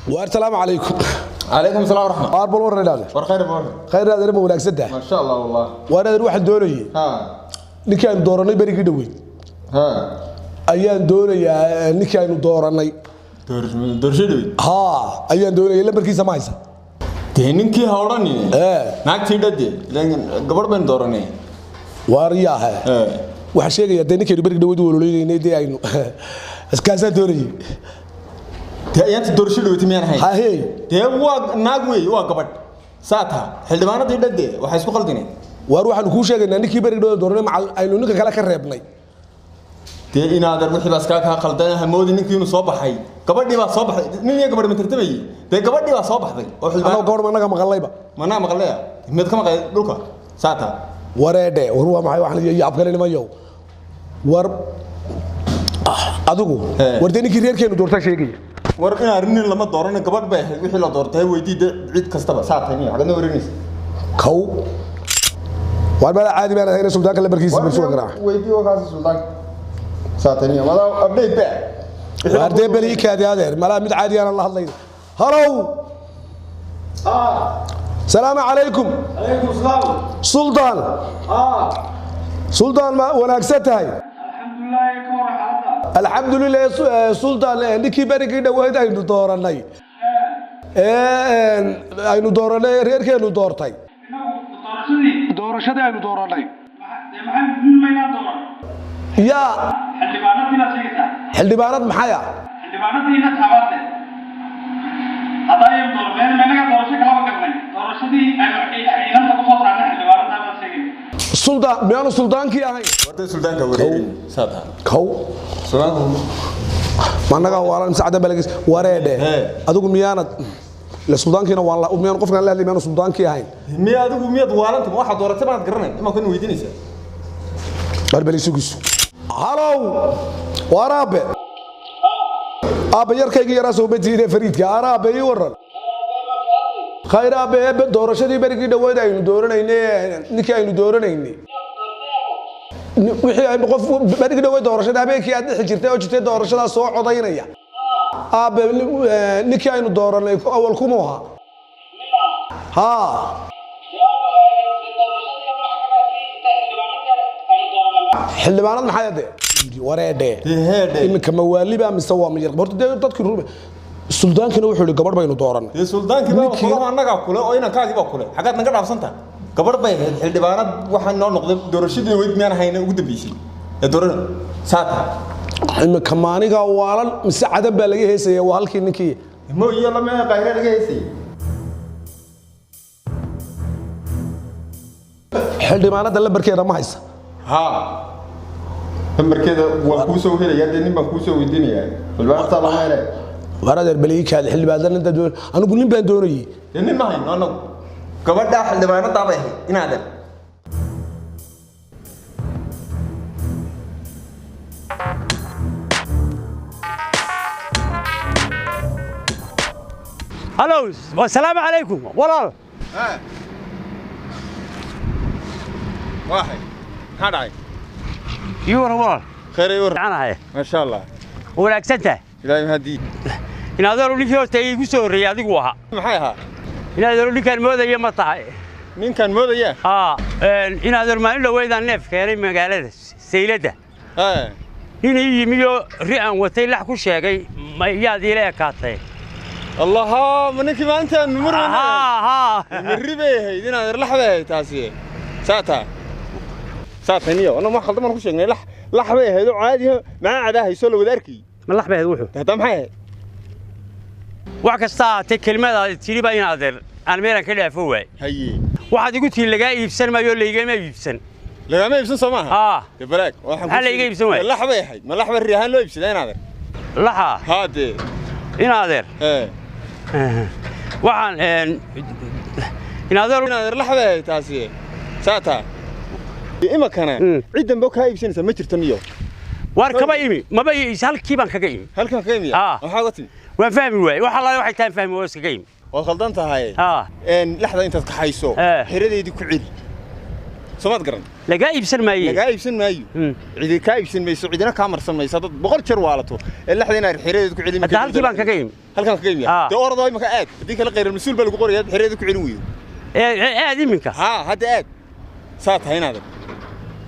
Waar, salaamu calaykum. Calaykum salaam waraxmat. Waar, bal warran idhaahde. War khayr war. Khayr adeer, ma wanaagsan tahay? Ma sha Allah wallah. Waar adeer, waxaan doonayay ninkii aynu dooranay berigii dhoweyd ayaan doonayaa, ninkii aynu dooranay. Doorasho dhaweyd? Haa, ayaan doonayay. Lambarkiisa ma haysa? Dee ninkii ha odhanine. Naagtii dhade, ilaan gabadh baynu dooranay. Waar yaahe, waxaan sheegayaa dee ninkaynu berigii dhoweyd u ololeynaynay, dee aynu kaasaan doonayay. Dee ayaanta doorasho dhaweyd miyaan ahayn? Hahey. Dee waa naag wey, waa gabadh saa taha, xildhibaanadii dhade waxay isku qaldineen. Waar, waxaanu kuu sheegaynaa ninkii berigii dhoweyd dooranay, macal aynu ninka kale ka reebnay. Dee inaadan wixii baa iskaa kaa qaldan, hamoodi ninkii inuu soo baxay. Gabadhii baa soo baxday, nin iyo gabadh ma tartamayey? Dee gabadhii baa soo baxday oo annago xildhibaan. Gabadh ma annaga maqallayba? Manaa maqlaya, mid ka maqlay dhulka saa taha. Wareedhe, war waa maxay waxaan iyo yaabkale nimayow? War adigu. War dee ninkii reerkeenu doortaa sheegaya. War in arrin nin lama doorano, gabadh bay ahayd wixii la doortay. Weydii dee cid kastaba saa tahay, miya xagadna warinaysa? Kow, waar meel caadi baan ahayna, suldaanka lambarkiisa bal sugan karaa. Weydii wakaasi suldaanka saa tahay, miya madaa update ba? Waar dee beli kaadi adeer, malaa mid caadi aanan la hadlayna. Halow, salaamu calaykum. عليكم السلام. Suldaan, suldaan, ma wanaagsan tahay? الحمد لله، كور حالنا. Alxamdulilah. Suldaan, ninkii berigii dhoweyd aynu dooranay ee aynu dooranay, reerkeenu doortay. doorashadii aynu dooranay, maxay nin maynaan dooran? Yaa? Xildhibaanadiina sheegaysaa? Xildhibaanad maxaya? Xildhibaanadiina taabaadle haddaynu doorneen, inaga doorasho kalaba galnay, doorashadii aynu inanta kusoo saarnay xildhibaanada baad sheegay. Suldaan, miyaanu suldaankii ahayn? Wartay suldaanka wareerin saa tahay. Kow. Suldaanka. Managa waalan sacda balagis wareedhe. Adigu miyaanad la suldaankiina waan la miyaan qofkan la hadlay, miyaanu suldaankii ahayn? Miya adigu miyaad waalanta? Ma waxaad dooratay baad garanay imaa kan weydiinaysaa? Barbali sugisu. Halow, waar aabe, aabe yarkaygii yaraa soo batiine fariidka aar, aabe ii waran. Khayr aabe. Eebe doorashadii berigii dhoweyd aynu dooranaynay, ninkii aynu dooranaynay, wixii aynu qof berigii dhoweyd doorashada habeenkii aad dhixi jirtay oo jirtay doorashadaa soo codaynaya, aabe, ninkii aynu dooranay awal kumuu ahaa? Haa. Xildhibaanad maxay ade? Wareedhe. Dee heedhe. Iminka mawaaliba mise waa miyar? Horta dee dadkii suldaankina wuxuu yihi gabadh baynu dooranay. Dee suldaankii baa kulaha, annagaa kule oo inankaagii baa kule, xaggaad naga dhaafsanta? Gabadh bay ahayd xildhibaanad, waxaa noo noqday doorashadii weyd miyaan ahayna ugu dambeysay ee doorada saa tahay. Iminka maaniga waalan mise cadan baa laga heesaya? Waa halkii ninkii mo iyo lama qaahira laga heysayay. Xildhibaanada lambarkeeda ma haysa? Haa, lambarkeeda waan kuu soo helayaa, dee nin baan kuu soo weydiinayaa, xildhibaanada lama hele. Waar adeer, baliikaada xildhibaanada ninta doon, anigu nin baan doonayay. Dee nin ma hayno annagu, gabadhaa xildhibaanadaa bay ahayd inaadan. Halow, wasalaamu calaykum walaal. Waaxay, maxaa dhacay? Ii waran walaal. Khayr, ii waran. Fiicanahay. Maasha Allah. Wanaagsan tahay. Ilaahay mahadii. In adeeru ninkii horta iigu soo horreeyey adigu ahaa. Maxay ahaa? In adeeru ninkaan moodaya ma tahay? Ninkaan moodaya? Haa, in adeer, maalin dhoweydaan neef keenay magaalada sayladda. Nin ii yimi oo ri aan watay lax ku sheegay, ma yaad iila ekaatay? Allaha, ma ninkii maalintaan murmana? Haa haa. Mirri bay ahayd inaad lax bay ahayd taasi saa taa saa taniyo anna ma khaldan baan ku sheegnay, lax lax bay ahayd oo caadi ah, maxaa cadaa hayso la wada arkay. Ma lax bay ahayd wuxuu? Hadda maxay ahayd? Wax kasta ahaatee, kelimadaadi tidhi baa in adeer aan meelaan ka dhaafo waay. Haye. Waxaad igu tihi lagaa iibsan maayo, laygama iibsan. Lagama iibsan soo maaha? Haa. Dee balaag waxaan Maxaa layga iibsan waayey? Lax bay ahayd, ma lax bay riyahaan loo iibsadaa inaad Laxa. Haa dee. In adeer, waxaan in adeer inaad lax bay ahayd taasi saa taa imakana. Cid dambe kaa iibsanaysaa ma jirto niyo. Waar kama imi, maba halkii baan kaga imi. Halkan kaga imiya? Haa. Maxaa uga timi? Waan fahmi waayey, wax allaale waxay tahay fahmi waa iskaga imi. Waad khaldan tahay. Haa. Laxda intaad kaxayso xeradeedii ku celi, soomaad garan? Lagaa iibsan maaye. Lagaa iibsan maayo. Cidi kaa iibsan mayso, cidina kaa marsan mayso dad 100 jeer waalato ee laxda inaad xeradeed ku celi. Hadda halkii baan kaga imi. Halkan kaga imiya. Ah. Dee orodoo imika aad, haddii kale khayral mas-uul baa lagu qorayaa, xereeda ku celin weydo. Aad iminka. Haa, hadda aad saa tahay inaadan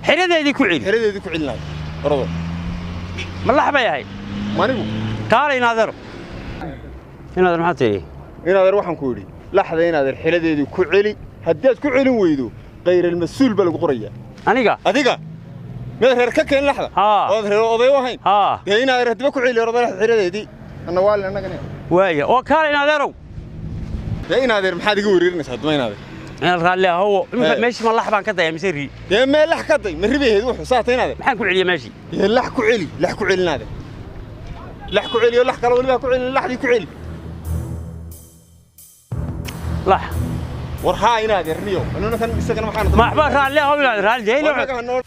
Xeradeedii ku celi. Xeradeedii ku celin lahayd, orodoo. Ma lax bay ahayd? Manigu. Kaalay inaadeero, inaadeer, maxaa tidhi? Inaadeer, waxaan ku idhi laxda inaadeer xeradeedii ku celi, haddii aad ku celin weydo khayral mas-uul baa lagu qorayaa. Aniga? Adiga miyaad reer ka keen laxda? Haa. Ood reer oday u ahayn? Haa. Dee inaadeer haddiba ku celi, orodoo laxda xeradeedii anna waalin annagana. Waaya, oo kaalay inaadeerow. Dee inaadeer, maxaad iga wereerinaysaa haddaba inaadeer? Inaad raalli ahowo iminka. Ee. Meeshii ma lax baan ka daya mise ri? Dee mee lax ka day, ma ribi ahayd wuxuu saata inaadeer? Maxaan ku celiya meeshii? Dee lax ku celi, lax ku celi inaadeer, lax ku celi oo lax kale weliba ha ku celin, laxdii ku celi. Lax. War haa inaadeer, niyo anuna kan isagana waxaan Ma waxba, raalli ahow inaadeer, raalli dee. Annaga ha noo